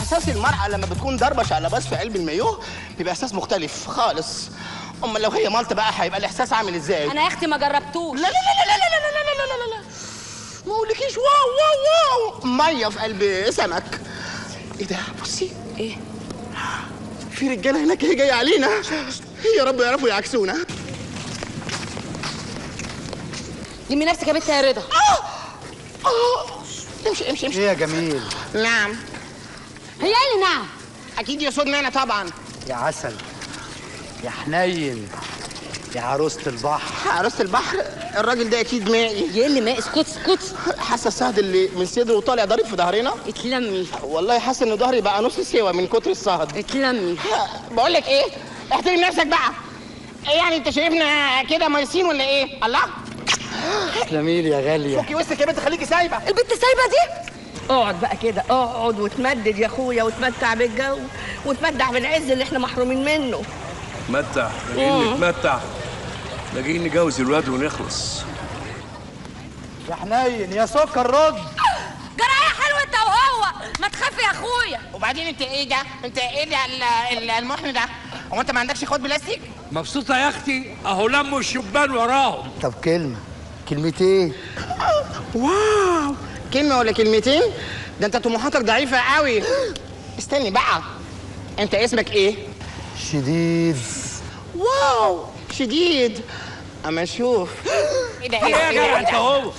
احساس المرأة لما بتكون ضربه شقلباز في قلب المايوه بيبقى احساس مختلف خالص. امال لو هي مالطه بقى هيبقى الاحساس عامل ازاي؟ انا يا اختي ما جربتوش. لا لا لا لا لا لا لا لا لا لا، ما اقولكيش. wow wow wow، مية في قلب سمك. ايه ده؟ بصي ايه؟ في رجاله هناك هي جاية علينا، يا رب يعرفوا يعكسونا. لمي نفسك يا بنت يا رضا. امشي امشي امشي. ايه يا جميل؟ نعم. هي ايه اللي نعم؟ اكيد يقصدني انا طبعا. يا عسل، يا حنين، يا عروسة البحر. عروسة البحر؟ الراجل ده اكيد مائي. ايه اللي مائي؟ اسكت اسكت. حاسه الصهد اللي من صدره وطالع ضارب في ظهرنا. اتلمي. والله حاسه ان ظهري بقى نص سوا من كتر الصهد. اتلمي. بقول لك ايه، احترم نفسك بقى. ايه يعني انت شايفنا كده مايسين ولا ايه؟ الله. تسلمي لي يا غالية. فكي وسطك يا بنت، خليكي سايبه. البنت سايبه دي؟ اقعد بقى كده، اقعد وتمدد يا اخويا، وتمتع بالجو، وتمتع بالعز اللي احنا محرومين منه. متع، لاقيين نتمتع، لاقيين نجوز الواد ونخلص. يا حنين يا سكر رد. جرايه حلوة انت وهو، ما تخاف يا اخويا. وبعدين انت ايه ده؟ انت ايه ده المحن ده؟ هو انت ما عندكش اخوات بلاستيك؟ مبسوطة يا اختي، اهو لموا الشبان وراهم. طب كلمة كلمتين. واو، كلمة ولا كلمتين؟ ده انت طموحاتك ضعيفة قوي. استني بقى، انت اسمك ايه؟ شديد. واو شديد. اما نشوف. ايه ده؟ ايه ده؟ انت هو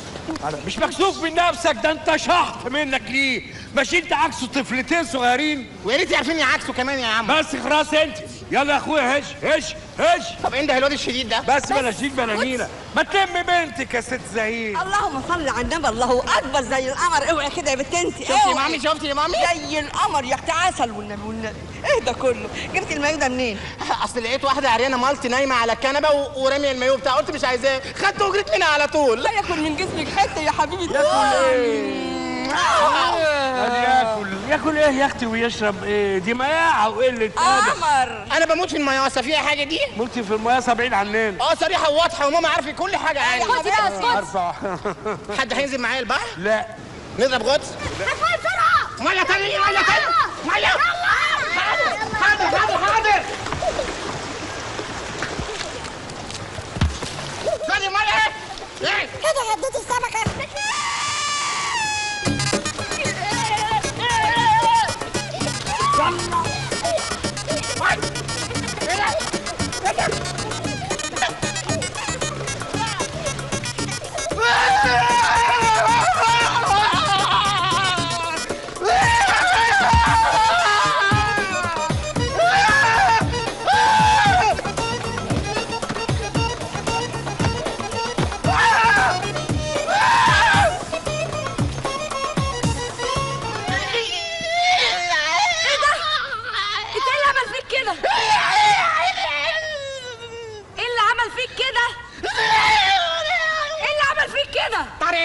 مش مكسوف من نفسك؟ ده انت شحط منك ليه؟ ماشي انت عكسه طفلتين صغيرين. ويا ريت يعرفيني عكسه كمان يا عم. بس خلاص انت، يلا يا اخويا هش هش هش. طب انده الواد الشديد ده. بس بلا شديد بلا نيله، ما تلم بنتك يا ست زهير. اللهم صل على النبي، الله اكبر، زي القمر. اوعي كده يا بنت انت. شفتي يا مامي؟ شفتي يا مامي؟ زي القمر يا اختي، عسل والنبي والنبي. ايه ده كله؟ جبت المايو ده منين؟ اصل لقيت واحدة عريانه مالتي نايمة على الكنبة وراميه المايو بتاعها، قلت مش عايزاه، خدته وجريت منها على طول. لا ياكل من جسمك حتة يا حبيبي. ياكل ايه؟ ياكل ياكل ايه يا اختي ويشرب ايه؟ دي مياعه وقلة ادب. قمر. انا بموت في المياصه، فيها حاجة دي؟ موتي في المياصه بعيد عننا. صريحه وواضحة، وماما عارفه كل حاجة عني. اسكتي بقى اسكتي. حد هينزل معايا البحر؟ لا. نضرب غطس؟ لا. بسرعة. مية تاني، مية تاني، مية. حاضر حاضر حاضر. خدي مية. كده هديت السمكة.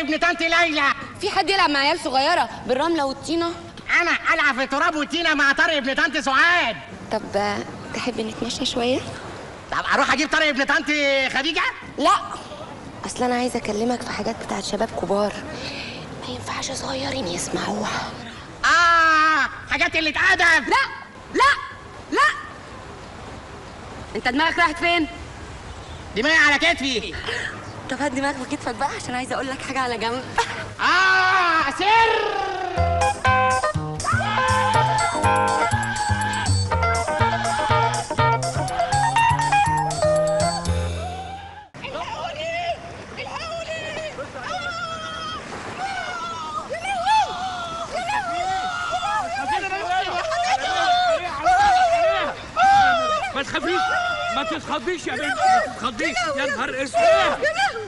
ابن طنط ليلى. في حد يلعب مع عيال صغيرة بالرمله والطينه؟ انا العب في تراب وطينه مع طارق ابن طنط سعاد. طب تحب نتمشى شوية؟ طب اروح اجيب طارق ابن طنط خديجة؟ لا، اصل انا عايزه اكلمك في حاجات بتاعت شباب كبار، ما ينفعش صغيرين يسمعوها. حاجات اللي اتأدب. لا لا لا، انت دماغك راحت فين؟ دماغي على كتفي. طب هات دماغك في كتفك بقى، عشان عايزه اقول لك حاجة على جنب. سر. الحقوني الحقوني. ما تخافيش، ما تتخضيش يا بنتي، ما تتخضيش. يا نهار اسود،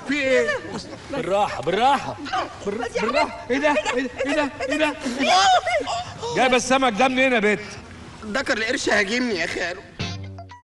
في ايه؟ بالراحة بالراحة بالراحة. ايه ده؟ ايه ده؟ ايه ده؟ جايبه السمك ده منين يا بت؟ ذكر القرش هاجمني يا خالو.